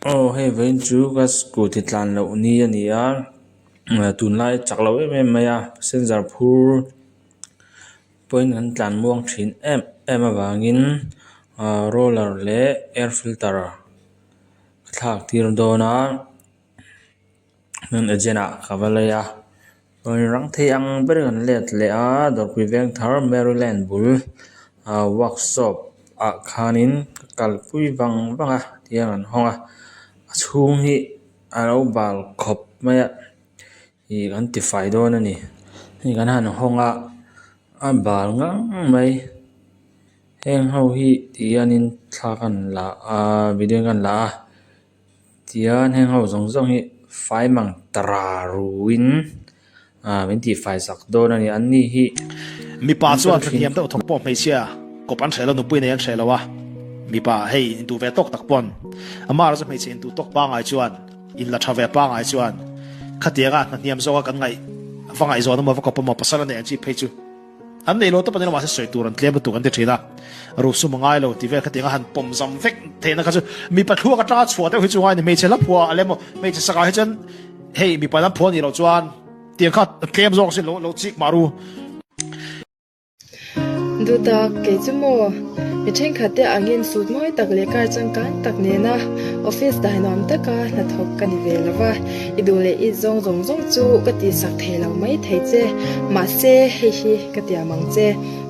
Aw hei vawiin chu ka scooty tlan loh ni a ni a tunlai chak lo em em mai a passenger phur pawhin an tlan muang thin em em avangin ahh roller leh air filter ka thlak tir dawn a agent ah ka va lei a. Rang thei ang ber in an let leh a dawrpui veng thar maryland bul ah workshop ah khanin ka kalpui vang vang a tiang an hawng a a chhung hi a lo bal khawp mai a ih an ti fai dawn a ni hei kan han hawng a a bal ngang mai heng ho hi ti hianin thla ka han la a video ka han la a. Tihian heng ho zawng zawng hi fai mang tara ruin ah min tih fai sak dawn a ni an ni hi Mipa chuan thahniam deuh thawk pawh hmeichhia kawp an hreh lo nupui nei an hreh lo a, mipa hei intuh ve tawk tak pawn amah erawh chu hmeichhe intuh tawk pangai chuan inla tha ve pangai chuan khatianga hnahniam zawka kan ngaih va ngaihzawn emaw va kawp emaw pasal a nei ang chi phei chu An nei lo tawp a ni lo mahse sawi tur an tlem lutuk an ti thin a, ruhsum a ngai lo ti vel khatiang a han pawm zam vek theihna kha chu mipa thluak atanga chhuah deuh hi chu ngai a ni. Hmeichhe hla phuah a lem aw, hmeichhe sakah hi chuan hei mipa lam phuah a nih loh chuan tiang kha tlem zawk sin lo lo chik mah ru. Duhtak, kei chu maw? Mi thenkhat te angin suit mawi tak leh car changkang tak nena office dai nuam taka hnathawk ka ni ve lo va. I duh leh i zawng zawng zawng chu ka tihsak thei lo mai thei che. Mahse, hei hi ka tiam ang che.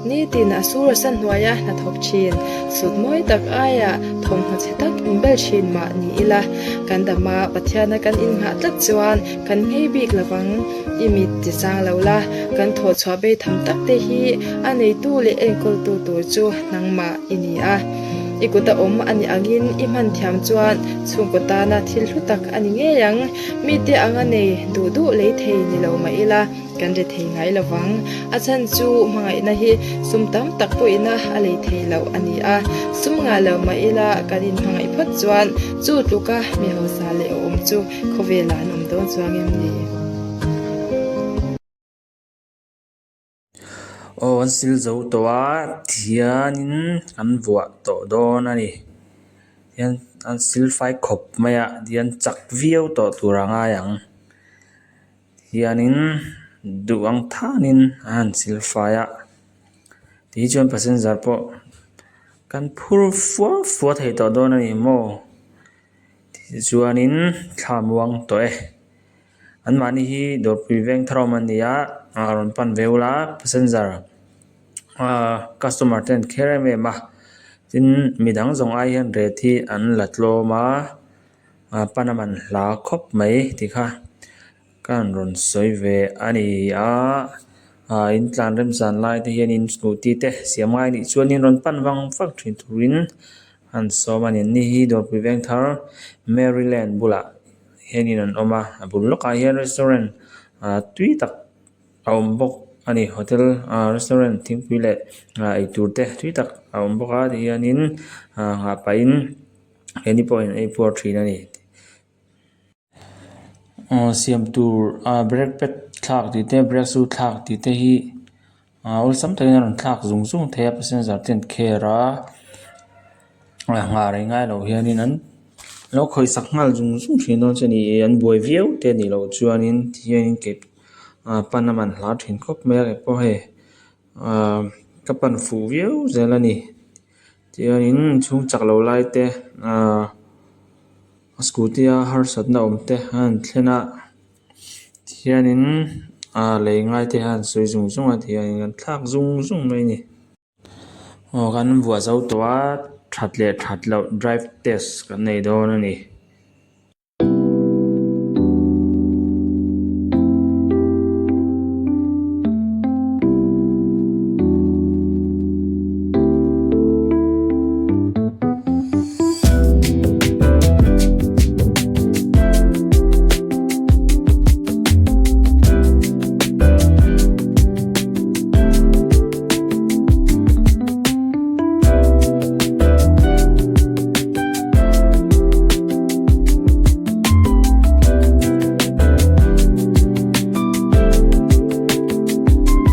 Nitin a sur a san hnuaia hnathawk thin, sut mawi tak aia thawmhnaw chhe tak inbel thin mah ni ila, kan dama Pathiana kan innghah tlat chuan kan nghei bik lovang. I mit ti sang lo la, kan thawhchhuah bei tham tak te hi a neitu leh enkawltu tur chu nangmah i ni a. I kut a awm a nih angin i hman thiam chuan chhungkaw tana thil hlu tak a ni ngei ang. Mite anga nei duh duh lei thei ni lo mah ila kan ri thei ngai lo vang. A chhan chu hmangaihna hi sum tam tak pawhina a lei thei loh a ni a. Sum ngah lo mah ila kan inhmangaih phawt chuan chu tluka mi hausa leh awm chu khawvelah an awm dawn chuang em ni? Aw an sil zo tawh a thianin an vuah tawh dawn a ni hian an sil fai khawp mai a tihian chak viau tawh tur a ngai ang hianin duh ang thanin a han sil fai a tih chuan passenger pawh kan phur fua fua thei tawh dawn a ni maw tichuanin thla muang tawh e. Anmahni hi dawrpui veng thar awm an ni a ah rawn pan ve ula passenger ah customer te an kher em em a tin midang zawng ai hian rate hi an la tlawm a ah pan a man hla khawp mai tih kha ka han rawn sawi ve a ni a ah in tlan remchan lai te hianin scooty te siam ngai anih chuanin rawn pan vang vang thin turin an sawm a ni an ni hi dawrpui veng thar maryland bulah. Hianin an awm a a bul lawkah hian restaurant ah tui tak a awm bawk a ni hotel ah restaurant thingpui leh ah eitur te tui tak a awm bawk a tihianin ah nghah pahin keini pawhin ei puar thin a ni. Aw siam tur ah brake pad thlak tih te brake shoe thlak tih te hi. Aaa awlsam takin a rawn thlak zung zung thei a passenger te an care a nghah rei ngai loh hianin an lo khawihsak nghal zung zung thin dawn che a ni an buai viau te a nih loh chuanin tihianin ke ah pan a man hla thin khawp mai a keipawh hei ah ka pan fuh viau zel a ni tihianin chhung chak lo lai te ah scooty a harsatna awm te a han thlen a. Tihianin ah lei ngai te hian sawi zung zung a tihianin an thlak zung zung mai a ni. Aw kan vuah zo tawh a that leh that loh drive test kan nei dawn a ni.